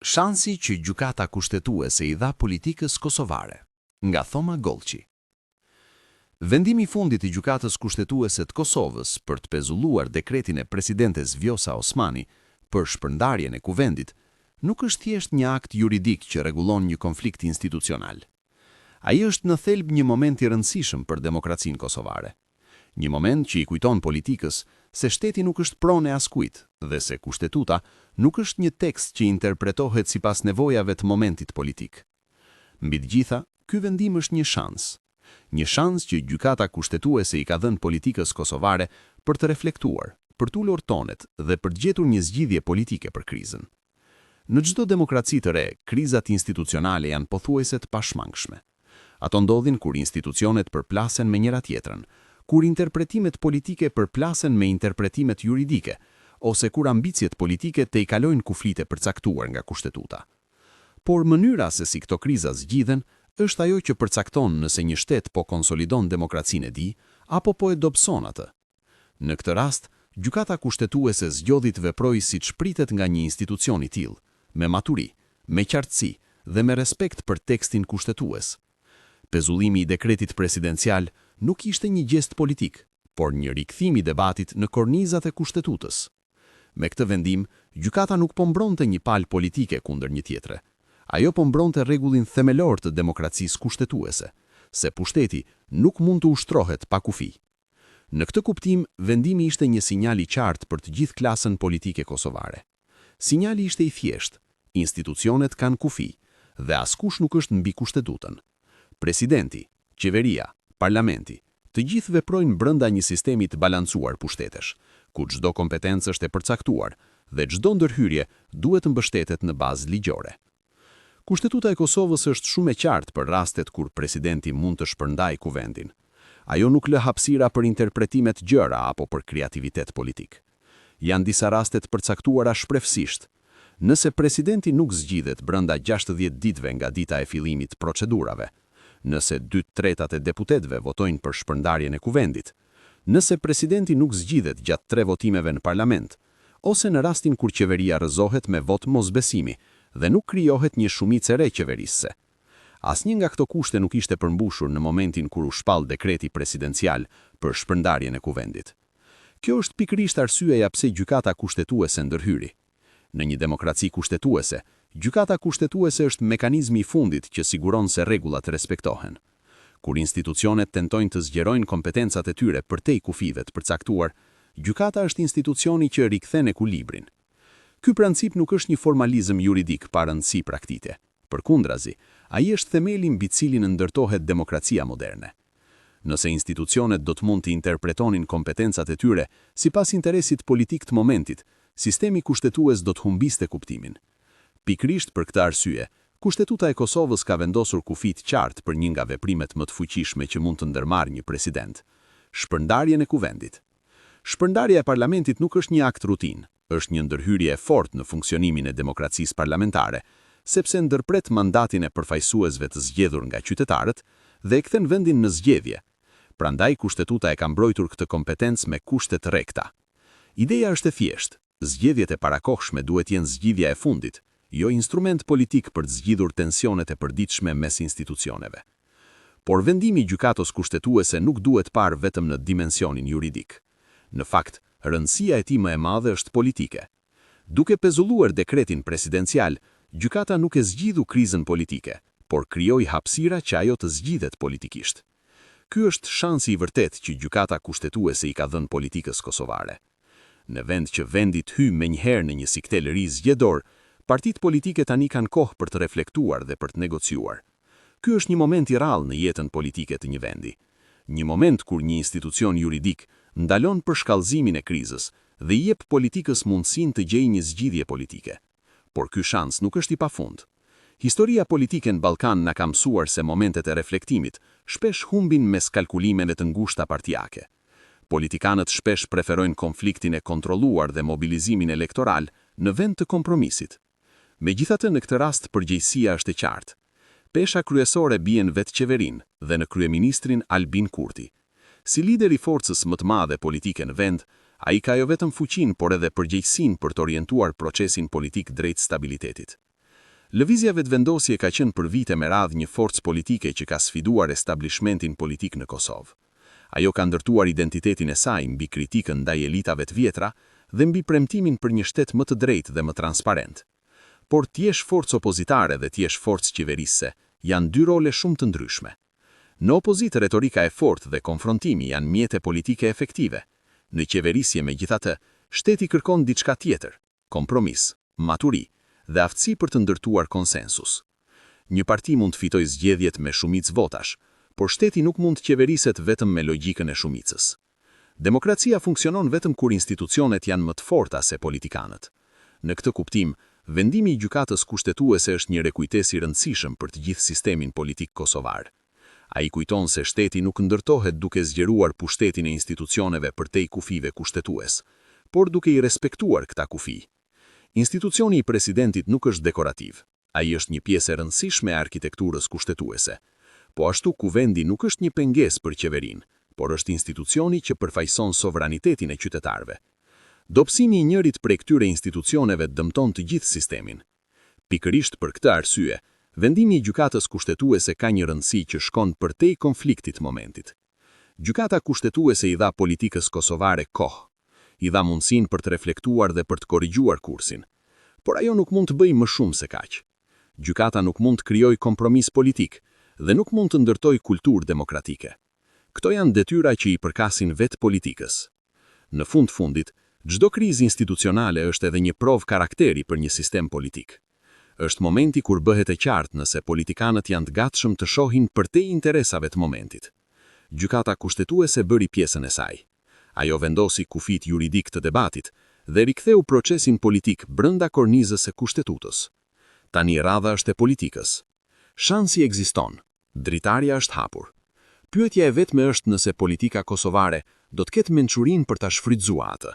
Shansi që Gjykata Kushtetuese i dha politikës kosovare, nga Thoma Golçi. Vendimi i fundit i Gjykatës Kushtetuese të Kosovës për të pezulluar dekretin e presidentes Vjosa Osmani për shpërndarjen e Kuvendit nuk është thjesht një akt juridik që rregullon një konflikt institucional. Ai është në thelb një moment i rëndësishëm për demokracinë kosovare. Një moment që i kujton politikës se shteti nuk është pronë e askujt dhe se Kushtetuta nuk është një tekst që interpretohet sipas nevojave të momentit politik. Mbi të gjitha, ky vendim është një shans. Një shans që Gjykata Kushtetuese i ka dhënë politikës kosovare për të reflektuar, për të ulur tonet dhe për të gjetur një zgjidhje politike për krizën. Në çdo demokraci të re, krizat institucionale janë pothuajse të pashmangshme. Ato ndodhin kur institucionet përplasen me njëra-tjetrën, kur interpretimet politike përplasen me interpretimet juridike, ose kur ambiciet politike tejkalojnë kufijtë e përcaktuar nga Kushtetuta. Por mënyra se si këto kriza zgjidhen është ajo që përcakton nëse një shtet po konsolidon demokracinë e tij apo po e dobëson atë. Në këtë rast, Gjykata Kushtetuese zgjodhi të veprojë siç pritet nga një institucion i tillë, me maturi, me qartësi dhe me respekt për tekstin kushtetues. Pezullimi i dekretit presidencial nuk ishte një gjest politik, por një rikthim i debatit në kornizat e Kushtetutës. Me këtë vendim, gjykata nuk po mbronte një palë politike kundër një tjetre. Ajo po mbronte rregullin themelor të demokracisë kushtetuese, se pushteti nuk mund të ushtrohet pa kufi. Në këtë kuptim, vendimi ishte një sinjal i qartë për të gjithë klasën politike kosovare. Sinjali ishte i thjeshtë, institucionet kanë kufi dhe askush nuk është mbi kushtetutën. Presidenti, qeveria, parlamenti, të gjithë veprojnë brenda një sistemi të balancuar pushtetesh, ku çdo kompetencë është e përcaktuar dhe çdo ndërhyrje duhet të mbështetet në bazë ligjore. Kushtetuta e Kosovës është shumë e qartë për rastet kur presidenti mund të shpërndajë Kuvendin. Ajo nuk lë hapësira për interpretime të gjera apo për kreativitet politik. Janë disa raste të përcaktuara shprehësisht. Nëse presidenti nuk zgjidhet brenda 60 ditëve nga dita e fillimit të procedurave, nëse dy të tretat e deputetëve votojnë për shpërndarjen e Kuvendit, nëse presidenti nuk zgjidhet gjatë tre votimeve në parlament, ose në rastin kur qeveria rrëzohet me votë mosbesimi dhe nuk krijohet një shumicë e re qeverisëse. Asnjë nga këto kushte nuk ishte përmbushur në momentin kur u shpall dekreti presidencial për shpërndarjen e Kuvendit. Kjo është pikërisht arsyeja pse Gjykata Kushtetuese ndërhyri. Në një demokraci kushtetuese, Gjykata Kushtetuese është mekanizmi i fundit që siguron se rregullat respektohen. Kur institucionet tentojnë të zgjerojnë kompetencat e tyre përtej kufijve të përcaktuar, gjykata është institucioni që rikthen ekuilibrin. Ky princip nuk është një formalizëm juridik pa rëndësi praktike. Përkundrazi, ai është themeli mbi cilin ndërtohet demokracia moderne. Nëse institucionet do të mund të interpretonin kompetencat e tyre sipas interesit politik të momentit, sistemi kushtetues do të humbiste kuptimin. Pikërisht për këtë arsye, Kushtetuta e Kosovës ka vendosur kufij të qartë për një nga veprimet më të fuqishme që mund të ndërmarrë një president, shpërndarjen e Kuvendit. Shpërndarja e parlamentit nuk është një akt rutinë, është një ndërhyrje e fortë në funksionimin e demokracisë parlamentare, sepse ndërpret mandatin e përfaqësuesve të zgjedhur nga qytetarët dhe e kthen vendin në zgjedhje. Prandaj Kushtetuta e ka mbrojtur këtë kompetencë me kushte të rrepta. Ideja është e thjeshtë, Zgjedhjet e parakohshme duhet jenë zgjidhja e fundit, jo instrument politik për të zgjidhur tensionet e përditshme mes institucioneve. Por vendimi i Gjykatës Kushtetuese nuk duhet parë vetëm në dimensionin juridik. Në fakt, rëndësia e tij më e madhe është politike. Duke pezulluar dekretin presidencial, gjykata nuk e zgjidhu krizën politike, por krijoi hapësira që ajo të zgjidhet politikisht. Ky është shansi i vërtetë që Gjykata Kushtetuese i ka dhënë politikës kosovare. Në vend që vendi të hyjë menjëherë në një cikël të ri zgjedhor, partitë politike tani kanë kohë për të reflektuar dhe për të negociuar. Ky është një moment i rrallë në jetën politike të një vendi. Një moment kur një institucion juridik ndalon përshkallëzimin e krizës dhe i jep politikës mundësinë të gjejë një zgjidhje politike. Por ky shans nuk është i pafund. Historia politike në Ballkan na ka mësuar se momentet e reflektimit shpesh humbin mes kalkulimeve të ngushta partiake. Politikanët shpesh preferojnë konfliktin e kontrolluar dhe mobilizimin elektoral në vend të kompromisit. Megjithatë në këtë rast përgjegjësia është e qartë. Pesha kryesore bie në vetë qeverinë dhe në kryeministrin Albin Kurti. Si lider i forcës më të madhe politike në vend, ai ka jo vetëm fuqinë por edhe përgjegjësinë për të orientuar procesin politik drejt stabilitetit. Lëvizja Vetëvendosje ka qenë për vite me radhë një forcë politike që ka sfiduar establishmentin politik në Kosovë. Ajo ka ndërtuar identitetin e saj mbi kritikën ndaj elitave të vjetra dhe mbi premtimin për një shtet më të drejtë dhe më transparent. Por të jesh forcë opozitare dhe të jesh forcë qeverisëse janë dy role shumë të ndryshme. Në opozitë retorika e fortë dhe konfrontimi janë mjete politike efektive. Në qeverisje megjithatë, shteti kërkon diçka tjetër, kompromis, maturi dhe aftësi për të ndërtuar konsensus. Një parti mund të fitojë zgjedhjet me shumicë votash, por shteti nuk mund të qeveriset vetëm me logjikën e shumicës. Demokracia funksionon vetëm kur institucionet janë më të forta se politikanët. Në këtë kuptim, vendimi i Gjykatës Kushtetuese është një rikujtesë i rëndësishëm për të gjithë sistemin politik kosovar. Ai kujton se shteti nuk ndërtohet duke zgjeruar pushtetin e institucioneve përtej kufijve kushtetues, por duke i respektuar këta kufij. Institucioni i presidentit nuk është dekorativ. Ai është një pjesë e rëndësishme e arkitekturës kushtetuese. Po ashtu kuvendi nuk është një pengesë për qeverinë, por është institucioni që përfaqëson sovranitetin e qytetarëve. Dobësimi i njërit prej këtyre institucioneve dëmton të gjithë sistemin. Pikërisht për këtë arsye, vendimi i Gjykatës Kushtetuese ka një rëndësi që shkon përtej konfliktit të momentit. Gjykata Kushtetuese i dha politikës kosovare kohë. I dha mundësinë për të reflektuar dhe për të korrigjuar kursin. Por ajo nuk mund të bëjë më shumë se kaq. Gjykata nuk mund të krijojë kompromis politik dhe nuk mund të ndërtojë kulturë demokratike. Këto janë detyra që i përkasin vetë politikës. Në fund fundit, çdo krizë institucionale është edhe një provë karakteri për një sistem politik. Është momenti kur bëhet e qartë nëse politikanët janë të gatshëm të shohin përtej interesave të momentit. Gjykata Kushtetuese bëri pjesën e saj. Ajo vendosi kufijtë juridikë të debatit dhe riktheu procesin politik brenda kornizës së Kushtetutës. Tani radha është e politikës. Shansi ekziston. Dritarja është hapur. Pyetja e vetme është nëse politika kosovare do të ketë mençurinë për ta shfrytëzuar atë.